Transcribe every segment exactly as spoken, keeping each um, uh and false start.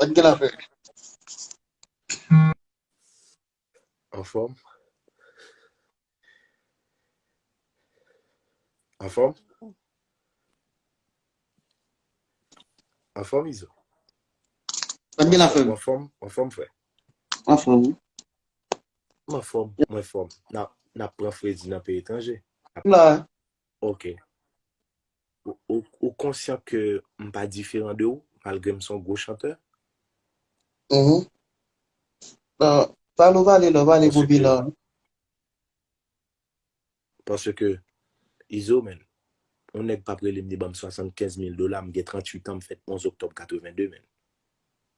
Sa k gen la fè? Anfòm? Anfòm? Anfòm, Izo? Sa k gen la fè? Anfòm, anfòm, frè? Anfòm, wi. M anfòm, mwen fòm. N ap, n ap pran fredi nan peyi etranje. M la. Ok. Ou, ou, ou konsyan ke m pa diferan de ou, malgre m se yon gwo chantè? Mhm. Bon, pale ou pale la, ou pale Paske, popilan. Paske, Izo, men, yon nèg p ap rele m, li ban m swasannkenz mil dola, m gen tranntuit an, m fèt onz oktòb katrevenndez, men.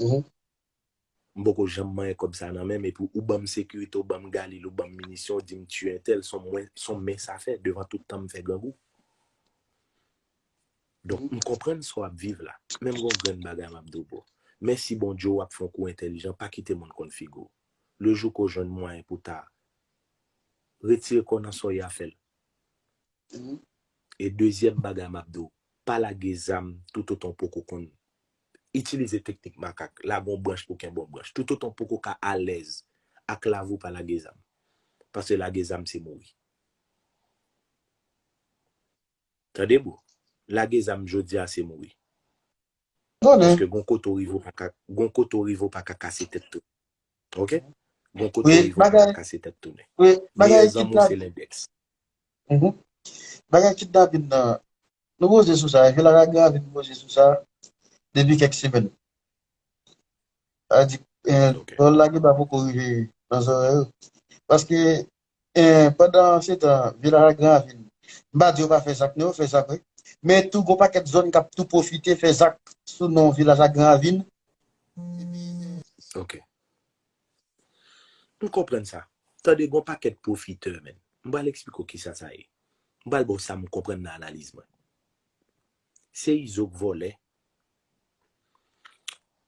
Mhm. M poko janm manyen kòb sa nan men m, epi ou ban m sekirite, ou ban m galil, ou ban m minisyon, ou di m tiye entèl, se yon mwen, se yon men sa fè, devan tout tan m fè grangou. Donk, m konprann sa w ap viv la. Men m gon grenn bagay m ap di w, bro. Mèsi Bondye, w ap fè yon kou entèlijan, pa kite moun konn figi w. Le jou ke w jwenn mwayen pou ta retire kò w nan sa w ye a, fè l. Mhm. E dezyèm bagay m ap di w, pa lage zam toutotan w poko konn itilize teknik makak, lage yon branch pou kenbe yon branch. Toutotan w poko ka alèz ak lavi w, pa lage zam. Paske lage zam se mouri. Tande, bro. Lage zam jodi a se mouri. Konnen. Paske gon kote w rive w pa ka, gon kote w rive w pa ka kase tèt tou. Ok? Gon kote w Wi, rive w pa ka bagay, kase tèt tounen. wi, bagay Meyè zanmi w se kidnap, lendèks. mhm. Bagay kidnapin nan, nou poze sou sa, Vilaj ak Granvin poze sou sa depi kèk semèn. Sa di, eh, Ok. lè w lage ba poko rive nan zòrèy yo. Paske, eh, pandan se tan, Vilaj ak Granvin, m pa di yo pa fè zak, non, yo fè zak, wi. Men tou, gon pakèt zòn k ap tou pwofite fè zak sou non Vilaj ak Granvin. Ok. M konprann sa. Tande, gon pakèt pwofitè, men. M pral eksplike w kisa sa ye. M pral ba w sa m konprann nan analiz mwen. Se Izo k vòlè.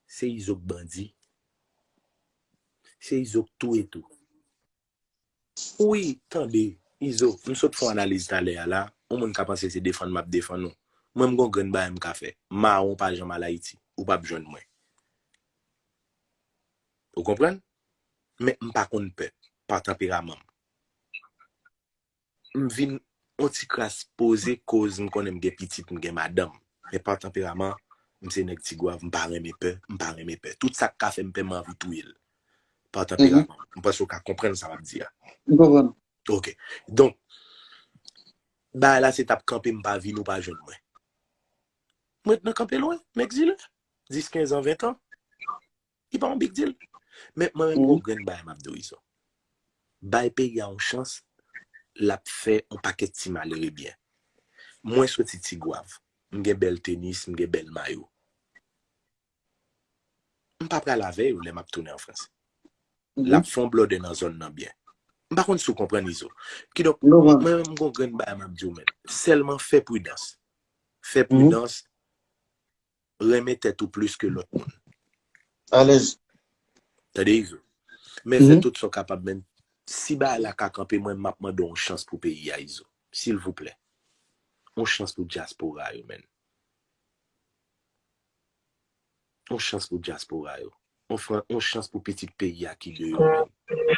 Se Izo k bandi. Se Izo k touye tou. Wi, tande, Izo, m sot fè yon analiz talè a la, yon moun ka panse se defann m ap defann ou. Mwen, m gon grenn bagay m ka fè. Mawon pa janm al Ayiti, ou p ap jwenn mwen. Ou konprann? Men m pa konn pè, pa tanperaman m. M vin yon ti kras poze koz m konnen m gen pitit, m gen madanm. Men pa tanperaman, m se nèg Tigwav, m pa renmen pè, m pa renmen pè. Tout sa k ka fè m pè, m anvi touye l. Pa tanperaman. M panse w ka konprann sa m ap di a. M konprann. Ok. Donk, bagay la se t ap kanpe, m pa vin, ou pa jwenn mwen. Mwen ret nan kanpe lwen, m egzile. Dis, kenz an, ven an. Li pa yon big deal. Men mwen menm, gon grenn bagay m ap di w, Izo. Bay peyi a yon chans, l ap fè yon pakèt ti malere byen. Mwen soti Tigwav. M gen bèl tenis, m gen bèl mayo. M pa pral avè yo lè m ap tounen an Frans. L ap fè yon blòdè nan zòn nan byen. M pa konn si w konprann, Izo. Kidonk, mwen menm, m gon grenn bagay m ap di w, men. Sèlman fè pridans. Fè pridans, renmen tèt ou plis ke lòt moun. Alèz. Tande, Izo. Men fè tout sa w kapab, men si bagay la ka kanpe, mwen, m ap mande w yon chans pou peyi a, Izo. Silvouplè. Yon chans pou dyaspora yo, men. Yon chans pou dyaspora yo. Yon fran, yon chans pou pitit peyi a ki deyò, men.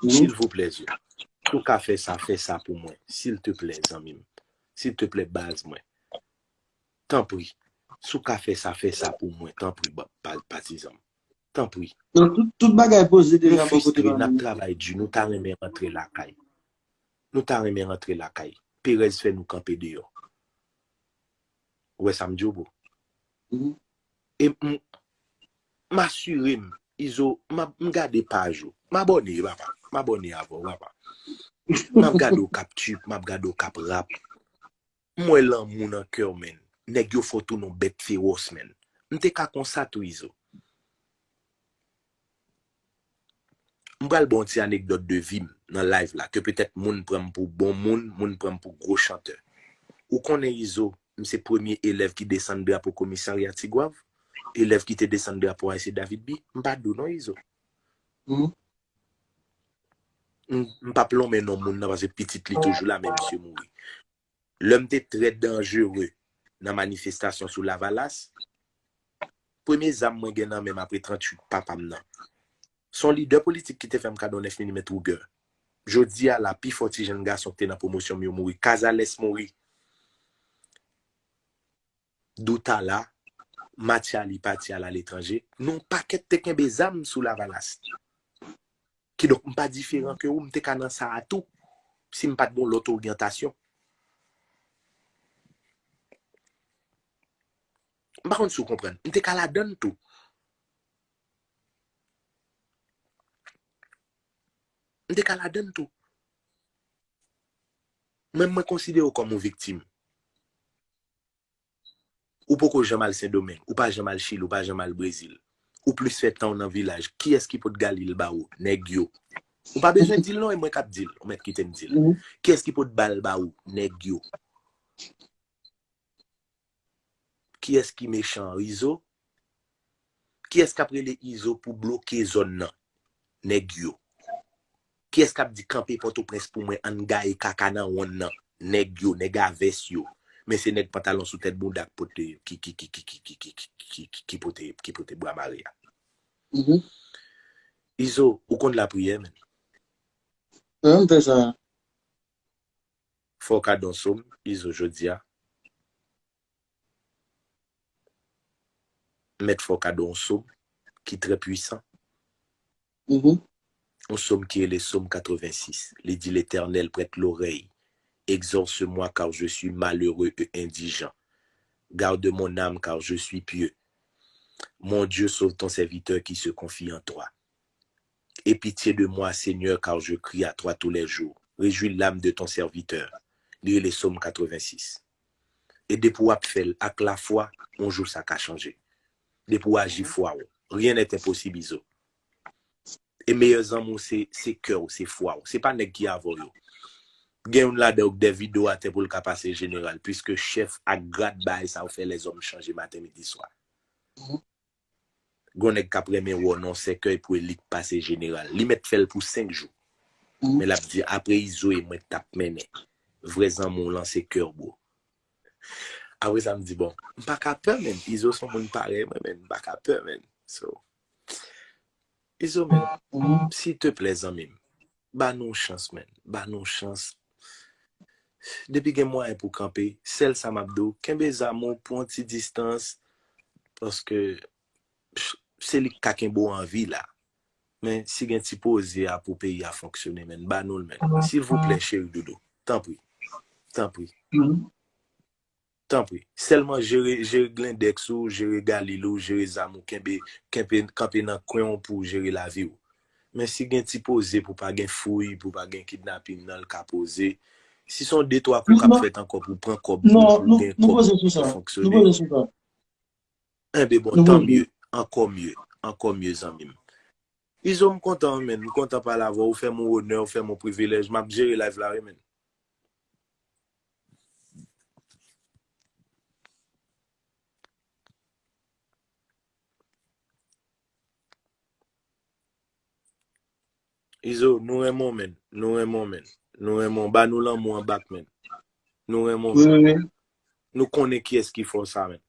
Silvouplè, Zo. Si w ka fè sa, fè sa pou mwen. Silteplè, zanmi m. Silteplè, baz mwen. Tanpri. Si w ka fè sa, fè sa pou mwen. Tanpri, ba, pa, patizan m. Tanpri. Non, tout, tout bagay poze Nou deja bò kote fristre, pa n ap nou. Travay di, nou ta renmen rantre lakay. Nou ta renmen rantre lakay. Perèz fè nou kanpe deyò. Ou wè sa m di w, bro? Mhm. E m, m asire m, Izo, m ap, m gade paj ou. M abòne, papa. M abòne avè w, papa. M ap gade w k ap trip, m ap gade w k ap rap. M wè lanmou nan kè w, men. Nèg yo fè w tounen yon bèt fewòs, men. M te ka konsa tou, Izo. M pral ba w yon ti anekdòt de vi m nan live la, ke petèt moun pran m pou bon moun, moun pran m pou gwo chantè. Ou konnen, Izo, m se premye elèv ki desann drapo komisarya Tigwav, elèv ki te desann drapo a se David B. M pa di w non, Izo. Mhm. M, m p ap lonmen non moun nan, paske pitit li toujou la, men misye mouri. Lè m te trè danjere nan manifestasyon sou Lavalas, Premye zam mwen gen nan men m apre tranntuit papa m nan. Se yon lidè politik ki te fè m kado nèf milimèt Ruger. Jodi a la, pi fò ti jenn gason ki te nan pwomosyon m yo mouri. Kazales mouri. Doutala, Mathiali pati al aletranje. Nou pakèt te kenbe zam sou Lavalas. Kidonk, m pa diferan ke ou, m te ka nan sa a tou, si m pa t gen yon lòt oryantasyon. M pa konn si w konprann. M te ka ladann tou. M te ka ladann tou. Mwen, mwen konsidere w kòm yon viktim. Ou poko janm al Sendomeng, ou pa janm al Chili, ou pa janm al Brezil. Ou plis fè tan w nan vilaj. Kiyès ki pot Galil ba ou? Nèg yo. Ou pa bezwen di l non, e mwen k ap di l. Ou mèt kite m di l. Kiyès ki pot bal ba ou? Nèg yo. Kiyès ki mechan an? Izo? Kiyès k ap rele Izo pou bloke zòn nan? Nèg yo. Kiyès k ap di kanpe Pòtoprens pou mwen, ann gaye kaka nan wonn nan? Nèg yo, nèg a vès yo. Men se nèg pantalon sou tèt bounda k pote, ki, ki, ki, ki, ki, ki, ki, ki, ki, ki pote, ki pote bwa mare a. Izo, ou konn lapriyè, men. Fè w kado yon sòm, Izo, jodi a. Mèt fè w kado yon sòm ki trè pwisan. Yon sòm ki rele Sòm katrevensis. Li di, L'Éternel, prête l'oreille, exauce-moi, car je suis malheureux et indigent. Garde mon âme, car je suis pieux. Mon Dieu, sauve ton serviteur qui se confie en toi. Aie pitié de moi, Seigneur, car je crie à toi tous les jours. Réjouis l'âme de ton serviteur. Li rele Sòm katrevensis. E depi w ap fè l ak lafwa, yon jou sa ka chanje. Depi w aji fwa w, rien n'est impossible, Izo. E meyè zanmi w se, se kè w, se fwa w. Se pa nèg ki avè w yo. Gen youn ladan yo k dèyè rido atè pou l ka pase jeneral, piske chèf ak grad bagay sa yo fè lèzòm chanje maten, midi, swa. Gon nèg k ap renmen wè w nan sèkèy pou elit pase jeneral. Li mèt fè l pou senk jou. Men l ap di, apre Izo e mwen t ap mennen. Vrè zanmi w lan se kè w, bro. Apre sa, m di, bon, m pa ka pè, men. Izo se yon moun parèy mwen, men. M pa ka pè, men. So, Izo, men, silteplè, zanmi m, ba nou yon chans, men. Ba nou yon chans. Depi gen mwayen pou kanpe, sèl sa m ap di w, kenbe zam ou, pran yon ti distans, paske se li k ka kenbe w an vi la. Men si gen ti poze a pou peyi a fonksyone, men, ba nou l, men. Silvouplè, cheri doudou. Tanpri. Tanpri. Tanpri. Sèlman jere, jere glendèks ou, jere galil ou, jere zam ou, kenbe, kenbe, kanpe nan kwen w pou w jere lavi w. Men si gen ti poze pou pa gen fouy, pou pa gen kidnaping nan, l ka poze. Si se yon de twa kou k ap fèt ankò pou pran kòb, pou, pou gen kòb ki fonksyone. Enben bon, tan mye, ankò mye, ankò mye, zanmi m. Izo, m kontan, men, m kontan pale avè w, ou fè m yon onè, ou fè m yon privilèj, m ap jere live la, wi, men. Izo, nou renmen w, men. Nou renmen w, men. Nou renmen w. Ba nou lanmou an bak, men. Nou renmen w, men. Nou konnen kiyès ki fè w sa, men.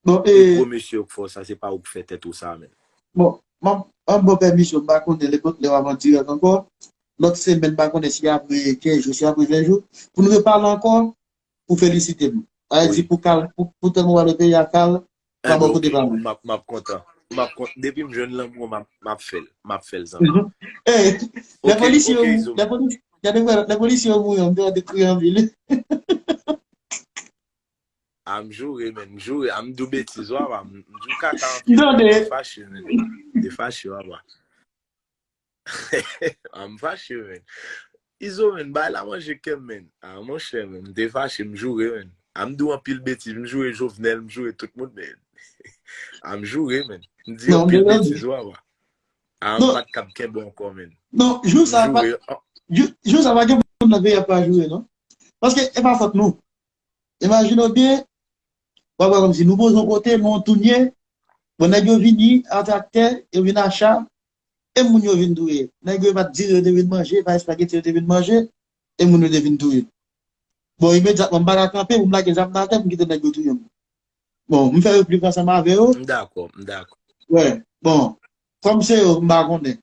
Bon, e gwo mesye yo k fè w sa, se pa ou k fè tèt ou sa, men. Bon, m ap, m ap ba w pèmisyon, m pa konnen lè, lè w ap an dirèk ankò. Lòt semèn, m pa konnen si apre kenz jou, si apre ven jou, pou nou repale ankò, pou felisite m. Sa vle di pou kal, pou, pou tan nou ale peyi a kal, pa bò kote pa mwen. M ap, m ap kontan. M ap kontan. Depi m jwenn lanmou, m ap, m ap fè l. M ap fè l, zanmi. Lè polisye yo, lè polisye, gade mwen, lè polisye yo mouri, m te kriye anpil. A, m joure, men, m joure. A, m di w betiz, wa, wa. M di w kaka anpil, men. M te fache, men. M te fache, wa, wa. A, m fache, men. Izo, men, bay la manje kè m, men. A, monchè, men, m te fache, m joure, men. A, m di w anpil betiz, m joure Jovenel, m joure tout moun, men. A, m joure, men. M di anpil betiz, wa, wa. A, m pa t kab kenbe ankò, men. Non, jou sa, pa, jou, jou sa, pa gen moun nan peyi a pa joure, non. Paske e pa fòt nou. Imajine w byen, w ap wè kòmsi nou poze yon kote, nou antounye, bon, nèg yo vini a traktè, yo vin a cha, e moun yo vin touye. Nèg yo pa t dire yo te vin manje, pa espageti yo te vin manje, e moun yo te vin touye. Bon, imedyatman, m pa ka kanpe pou m lage zam nan atè pou m kite nèg yo touye m. Bon, m fè replik ansanm avè yo. M dakò, m dakò. Wè, bon, kòm se yo, m pa konnen.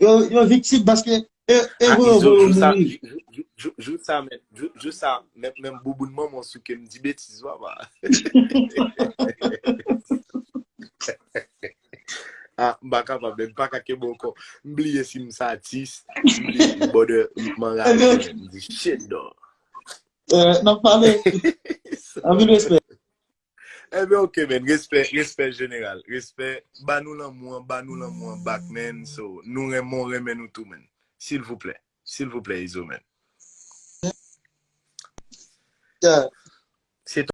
Yo, yo viktim paske e, e Ah, voye Izo, voye jou sa, mouri. Jou, jou, jou, jou sa, men, jou, jou sa, men, men bouboun manman souke m di betiz, papa. Ah, m pa kapab, men m pa ka kenbe ankò. M bliye si m satis, m bliye, bòdè, m anraje, men m di shit, dog. Euh, n ap pale. Anpil respè. Ebyen, ok, men, respè, respè jeneral, respè, ba nou lanmou an, ba nou lanmou an back, man, so, nou renmen, renmen nou tou, man, silvouplè, silvouplè, Izo, man. Yeah.